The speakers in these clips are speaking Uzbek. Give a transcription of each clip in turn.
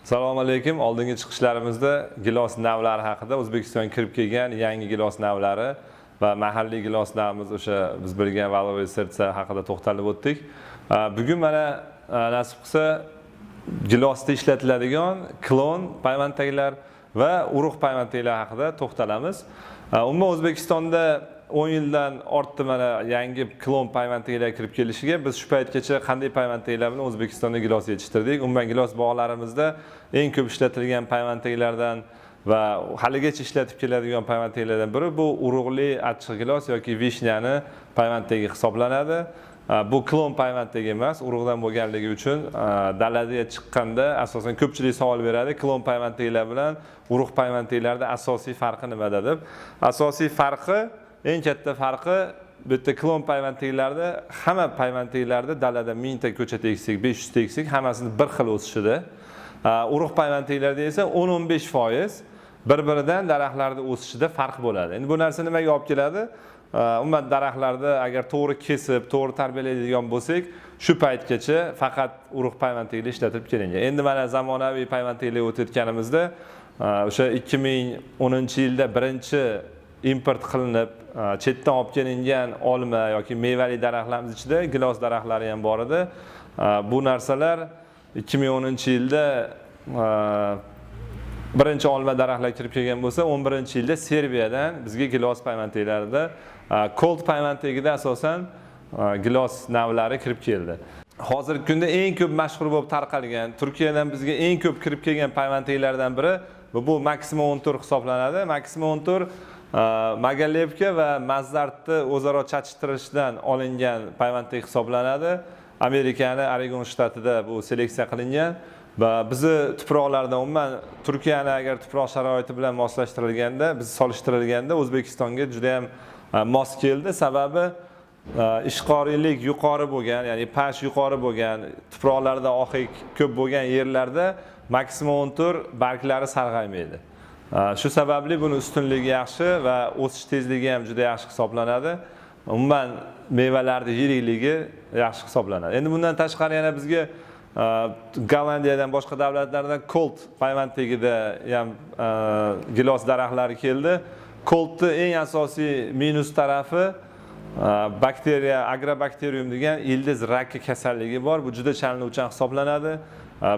Assalomu alaykum. Oldingi chiqishlarimizda gilos navlari haqida, O'zbekistonga kirib kelgan yangi gilos navlari va mahalliy gilos navimiz, o'sha biz bilgan "Валовое сердце" haqida to'xtalib o'tdik. Bugun mana nasib qilsa, gilosda ishlatiladigan klon payvandtaglar va urug' payvandtaglar haqida to'xtalamiz. Umuman, O'zbekistonda 10 yildan ortdi mana yangi klon payvandtaglar kirib kelishiga. Biz shu paytgacha qanday payvandtaglar bilan O'zbekistonda gilos yetishtirdik? Umuman, gilos bog'larimizda eng ko'p ishlatilgan payvandtaglardan va haligacha ishlatib keladigan payvandtaglardan biri bu urug'li achchiq gilos yoki вишня ni payvandtagi hisoblanadi. Bu klon payvandtagi emas, urug'dan bo'lganligi uchun dalada chiqqanda asosan ko'pchilik savol beradi, klon payvandtaglar bilan urug' payvandtaglarda asosiy farqi nimada deb. Asosiy farqi, eng katta farqi bu yerda klon payvandtaglarda hamma payvandtaglarda dalada 1000 ta ko'chat eksak, 500 ta eksak, hammasini bir xil o'sishida. Urug' payvandtaglarda esa 10-15% bir biridan daraxtlarni o'sishida farq bo'ladi. Endi bu narsa nimaga olib keladi? Umuman, daraxtlarni agar to'g'ri kesib, to'g'ri tarbiyalaydigan bo'lsak, shu paytgacha faqat urug' payvandtaglar ishlatib kelingan. Endi mana zamonaviy payvandtaglarga o'tayotganimizda, o'sha 2010-yilda birinchi import qilinib, chetdan olib kelingan olma yoki mevali daraxtlarimiz ichida gilos daraxtlari ham bor edi. Bu narsalar 2010-yilda birinchi olma daraxtlar kirib kelgan bo'lsa, 11-yilda Serbiyadan bizga gilos payvandtaglarida, Colt payvandtagida asosan gilos navlari kirib keldi. Hozirgi kunda eng ko'p mashhur bo'lib tarqalgan, Turkiyadan bizga eng ko'p kirib kelgan payvandtaglardan biri bu Maxima 14 hisoblanadi. Maxima 14 Magalevka va Mazzartni o'zaro chatishtirishdan olingan payvandtag hisoblanadi. Amerikani Oregon shtatida bu seleksiya qilingan va bizni tuproqlardan, umuman, Turkiyani agar tuproq sharoiti bilan moslashtirilganda, biz solishtirilganda O'zbekistonga juda ham mos keldi. Sababi ishqoriylik yuqori bo'lgan, ya'ni pH yuqori bo'lgan tuproqlarda, ohak ko'p bo'lgan yerlarda Maxima 14 barglari sarg'aymaydi. Shu sababli buni ustunligi yaxshi va o'sish tezligi ham juda yaxshi hisoblanadi. Umuman, mevalarni yirikligi yaxshi hisoblanadi. Endi bundan tashqari yana bizga Gollandiyadan, boshqa davlatlardan Colt payvandtagida ham gilos daraxtlari keldi. Coltni eng asosiy minus tarafi bakteriya, agrobakterium degan ildiz raki kasalligi bor. Bu juda chalinuvchan hisoblanadi.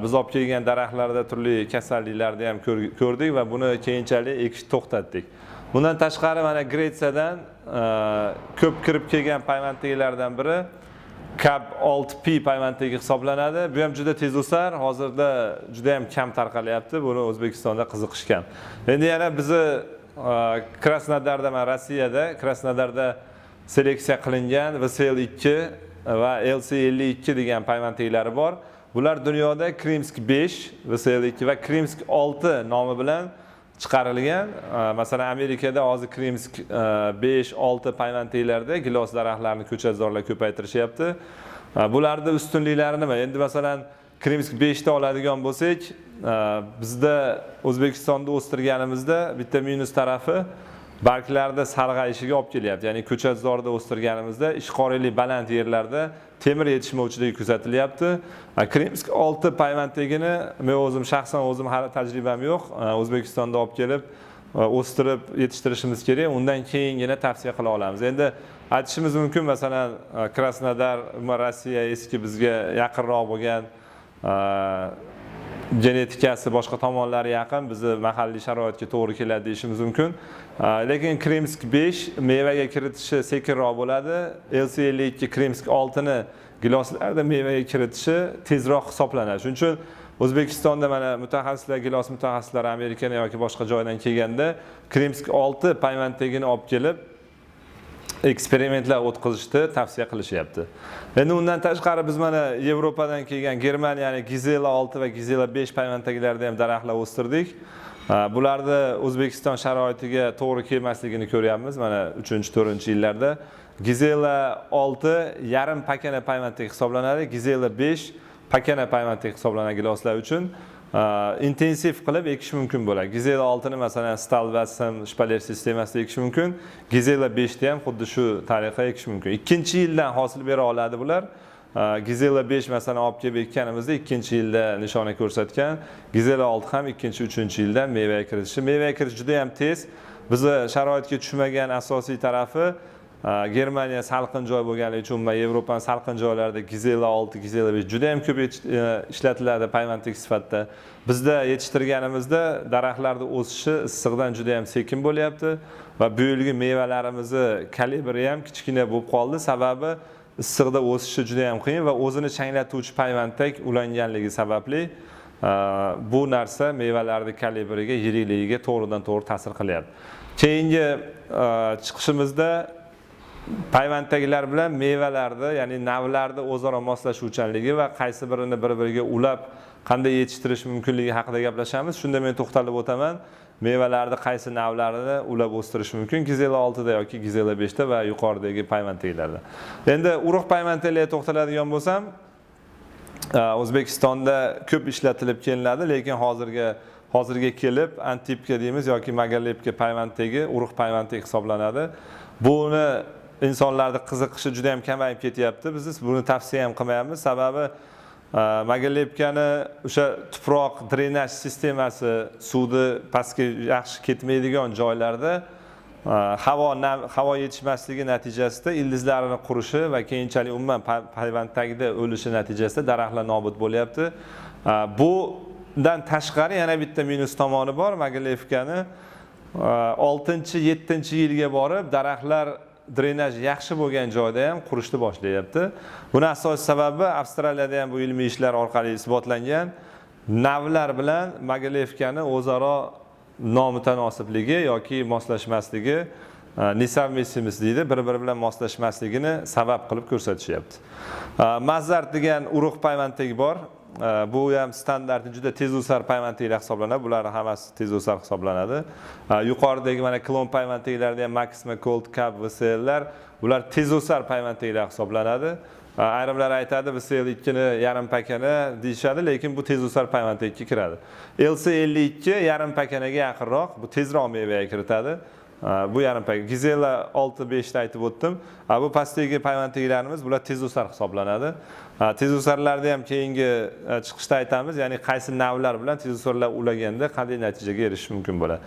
Biz olib kelgan daraxtlarda turli kasalliklarni ham ko'rdik va buni keyinchalik ekishni to'xtatdik. Bundan tashqari mana Gretsiyadan ko'p kirib kelgan payvandtagilardan biri Kab 6P payvandtagi hisoblanadi. Bu ham juda tez o'sar, hozirda juda ham kam tarqalyapti. Buni O'zbekistonda qiziqish kam. Endi yana bizni Krasnodarda, mana Rossiyada, Krasnodarda seleksiya qilingan VSL 2 va LC 52 degan payvandtaglari bor. Bular dunyoda Krimsk 5, VSL 2 va Krimsk 6 nomi bilan chiqarilgan. Masalan, Amerikada hozir Krimsk 5, 6 payvandtaglarda gilos daraxtlarini ko'chatzorlar ko'paytirishyapti. Bularni ustunliklari nima? Endi masalan, Krimsk 5 ta oladigan bo'lsak, bizda O'zbekistonda o'stirganimizda bitta minus tarafi barglarda sarg'ayishiga olib kelyapti. Ya'ni ko'chatzorda o'stirganimizda ishqoriylik baland yerlarda temir yetishmovchiligi kuzatilyapti. Krimsk 6 payvandtagini men o'zim shaxsan o'zim hali tajribam yo'q. O'zbekistonda olib kelib o'stirib yetishtirishimiz kerak. Undan keyingina tavsiya qila olamiz. Endi aytishimiz mumkin, masalan, Krasnodar, umuman, Rossiya eski bizga yaqinroq bo'lgan, genetikasi, boshqa tomonlari yaqin, bizni mahalliy sharoitga to'g'ri keladi deyishimiz mumkin. Lekin Krimsk 5 mevaga kiritishi sekinroq bo'ladi. LC 52, Krimsk 6 ni giloslarda mevaga kiritishi tezroq hisoblanadi. Shuning uchun O'zbekistonda mana mutaxassislar, gilos mutaxassislari Amerikadan yoki boshqa joydan kelganda Krimsk 6 payvandtagini olib kelib eksperimentlar o'tkazishni tavsiya qilishyapti. Endi undan tashqari biz mana Yevropadan kelgan, Germaniyani Gizela 6 va Gizela 5 payvandtagilarda ham daraxtlar o'stirdik. Bularni O'zbekiston sharoitiga to'g'ri kelmasligini ko'ryapmiz mana 3-4-yillarda. Gizela 6 yarim pakana payvandtag hisoblanadi, Gizela 5 pakana payvandtag hisoblanadi giloslar uchun. Intensiv qilib ekish mumkin bo'ladi. Gizela 6 ni masalan stal va sim shpaler sistemasida ekish mumkin. Gizela 5 ni ham xuddi shu tariqa ekish mumkin. Ikkinchi yildan hosil bera oladi bular. Gizela 5 masalan olib kelib ekkanimizda ikkinchi yilda nishona ko'rsatgan. Gizela 6 ham ikkinchi, uchinchi yilda mevaga kiritishi. Mevaga kiritish juda ham tez. Bizni sharoitga tushmagan asosiy tarafi, Germaniya salqin joy bo'lgani uchun umuman Yevropani salqin joylarida Gizela 6, Gizela 5 juda ham ko'p ishlatiladi payvandtek sifatida. Bizda yetishtirganimizda daraxtlarni o'sishi issiqdan juda ham sekin bo'lyapti va bu yilgi mevalarimizni kalibri ham kichkina bo'lib qoldi. Sababi issiqda o'sishi juda ham qiyin va o'zini changlatuvchi payvandtak ulanganligi sababli bu narsa mevalarni kalibriga, yirikligiga to'g'ridan to'g'ri ta'sir qilyapti. Keyingi chiqishimizda payvandtagilar bilan mevalarni, ya'ni navlarni o'zaro moslashuvchanligi va qaysi birini bir biriga ulab qanday yetishtirish mumkinligi haqida gaplashamiz. Shunda men to'xtalib o'taman, mevalarni qaysi navlarini ulab o'stirish mumkin Gizela 6da yoki Gizela 5da va yuqoridagi payvandtagilarda. Endi urug' payvandtagilarga to'xtaladigan bo'lsam, O'zbekistonda ko'p ishlatilib kelinadi, lekin hozirga kelib Antipka deymiz yoki Magalepka payvandtagi urug' payvandtagi hisoblanadi. Buni insonlarni qiziqishi juda ham kamayib ketyapti. Biz buni tavsiya ham qilmayapmiz. Sababi Magalepkani o'sha tuproq drenaj sistemasi, suvni pastga yaxshi ketmaydigan joylarda havo yetishmasligi natijasida ildizlarini qurishi va keyinchalik umuman payvand tagida o'lishi natijasida daraxtlar nobud bo'lyapti. Bundan tashqari yana bitta minus tomoni bor. Magalevkani 6-7 yilga borib daraxtlar drenaj yaxshi bo'lgan joyda ham qurishni boshlayapti. Buni asosiy sababi Avstraliyada ham bu ilmiy ishlar orqali isbotlangan. Navlar bilan Magalevkani o'zaro nomutanosibligi yoki moslashmasligi, несовместимость deydi, bir-biri bilan moslashmasligini sabab qilib ko'rsatishyapti. Mazart degan urug' payvandtagi bor. Bu ham standartni juda tez o'sar payvandtagilar hisoblanadi. Bularning hammasi tez o'sar hisoblanadi. Yuqoridagi mana klon payvandtagilarda ham Maxima, Cold Cap, VSLlar, bular tez o'sar payvandtagilar hisoblanadi. Ayrimlar aytadi, VSL 2 ni yarim pakana deyishadi, lekin bu tez o'sar payvandtagga kiradi. LC 52 yarim pakanaga yaqinroq, bu tezroq mevaga kiritadi. Bu yarim pakana. Gizela 6 5 da aytib o'tdim. Bu pastdagi payvandtagilarimiz, bular tez o'sar hisoblanadi. Tez o'sarlarni ham keyingi chiqishda aytamiz, ya'ni qaysi navlar bilan tez o'sarlar ulaganda qanday natijaga erishish mumkin bo'ladi.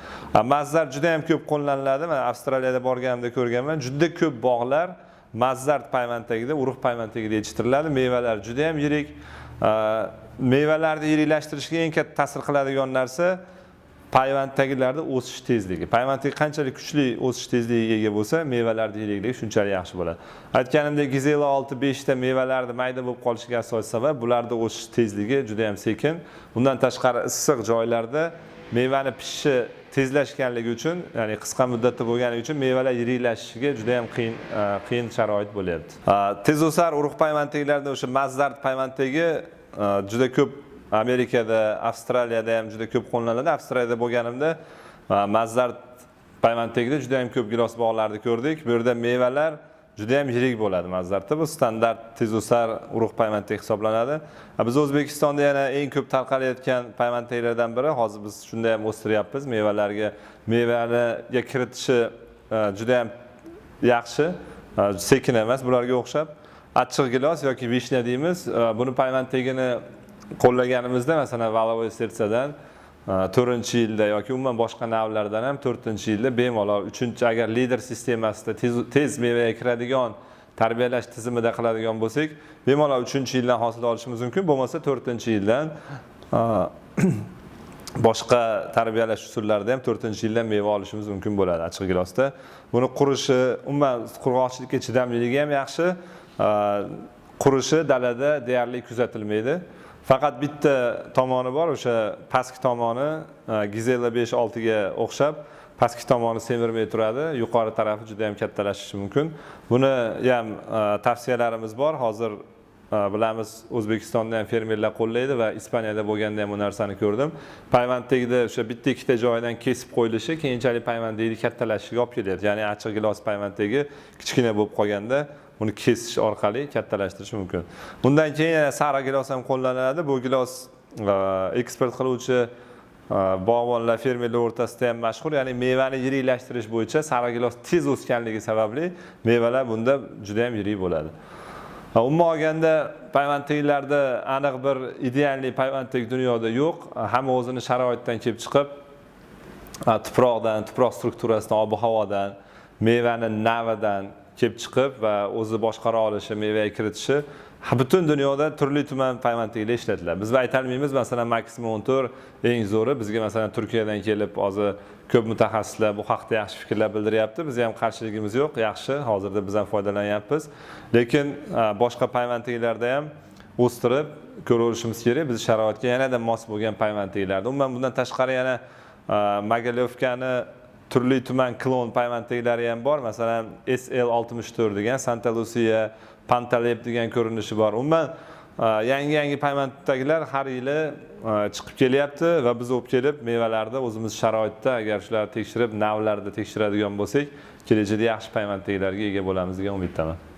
Mazzar juda ham ko'p qo'llaniladi. Men Avstraliyada borganimda ko'rganman, juda ko'p bog'lar Mazzart payvandtagida, urug' payvandtagida yetishtiriladi. Mevalar juda ham yirik. Mevalarni yiriklashtirishga eng katta ta'sir qiladigan narsa payvandtagilarda o'sish tezligi. Payvandtagi qanchalik kuchli o'sish tezligiga ega bo'lsa, mevalarni yirikligi shunchalik yaxshi bo'ladi. Aytganimdek, Gizela 6 5 ta mevalarni mayda bo'lib qolishiga asosiy sabab bularda o'sish tezligi juda ham sekin. Bundan tashqari issiq joylarda mevani pishishi tezlashganligi uchun, ya'ni qisqa muddatda bo'lgani uchun mevalar yiriklashishiga juda ham qiyin sharoit bo'lyapti. Tez o'sar urug' payvandtagilarda o'sha Mazzart payvandtagi juda ko'p Amerikada, Avstraliyada ham juda ko'p qo'llaniladi. Avstraliyada bo'lganimda Mazzart payvandtagida juda ham ko'p gilos bog'larni ko'rdik. Bu yerda mevalar juda ham yirik bo'ladi Mazzartda. Bu standart tez o'sar urug' payvandtagi hisoblanadi. Biz O'zbekistonda yana eng ko'p tarqalayotgan payvandtagilardan biri. Hozir biz shunda ham o'stiryapmiz. Mevalarga, mevaniga kiritishi juda ham yaxshi, sekin emas bularga o'xshab. Achchiq gilos yoki vishня deymiz. Buni payvandtagini qo'llaganimizda, masalan, Валовое сердце dan 4-yilda yoki umuman boshqa navlardan ham 4-yilda bemalol, 3, agar lider sistemasida tez tez mevaga kiradigan tarbiyalash tizimida qiladigan bo'lsak, bemalol 3-yildan hosil olishimiz mumkin. Bo'lmasa 4-yildan, boshqa tarbiyalash usullarida ham 4-yildan meva olishimiz mumkin bo'ladi achchiq gilosda. Buni qurishi, umuman qurg'oqchilikka chidamliligi ham yaxshi. Qurishi dalada deyarli kuzatilmaydi. Faqat bitta tomoni bor, o'sha pastki tomoni Gizela 5 6 ga o'xshab pastki tomoni semirmay turadi, yuqori tarafi juda ham kattalashishi mumkin. Buni ham tavsiyalarimiz bor. Hozir bilamiz, O'zbekistonda ham fermerlar qo'llaydi va Ispaniyada bo'lganda ham bu narsani ko'rdim. Payvand tagida o'sha bitta ikkita joyidan kesib qo'yilishi keyinchalik payvand tagi kattalashishiga olib kelyapti. Ya'ni achchiq gilos payvand tagi kichkina bo'lib qolganda uni kesish orqali kattalashtirish mumkin. Bundan keyin yana sariq gilos ham qo'llaniladi. Bu gilos eksport qiluvchi bog'bonlar, fermerlar o'rtasida ham mashhur. Ya'ni mevani yiriklashtirish bo'yicha sariq gilos tez o'sganligi sababli mevalar bunda juda ham yirik bo'ladi. Umuman olganda, payvandteklarda aniq bir идеальный payvandtek dunyoda yo'q. Hamma o'zini sharoitidan kelib chiqib, tuproqdan, tuproq strukturasidan, ob havodan, mevani navidan kelib chiqib va o'zi boshqara olishi, mevaga kiritishi. Butun dunyoda turli tuman payvandteklar ishlatiladi. Biz aytolmaymiz, masalan, Maxima 14 eng zo'ri. Bizga, masalan, Turkiyadan kelib hozir ko'p mutaxassislar bu haqda yaxshi fikrlar bildiryapti. Biz ham qarshiligimiz yo'q, yaxshi, hozirda biz ham foydalanyapmiz. Lekin boshqa payvandteklarda ham o'stirib ko'raverishimiz kerak, biz sharoitga yanada mos bo'lgan payvandteklarni. Umuman, bundan tashqari yana Могилёвка ni turli tuman klon payvandteklari ham bor. Masalan, SL 64 degan, Santa Lucia, Pantalep degan ko'rinishi bor. Umuman, yangi yangi payvandteklar har yili chiqib kelyapti va biz olib kelib, mevalarni o'zimiz sharoitda agar shularni tekshirib, navlarda tekshiradigan bo'lsak, kelajakda yaxshi payvandteklarga ega bo'lamiz degan umiddaman.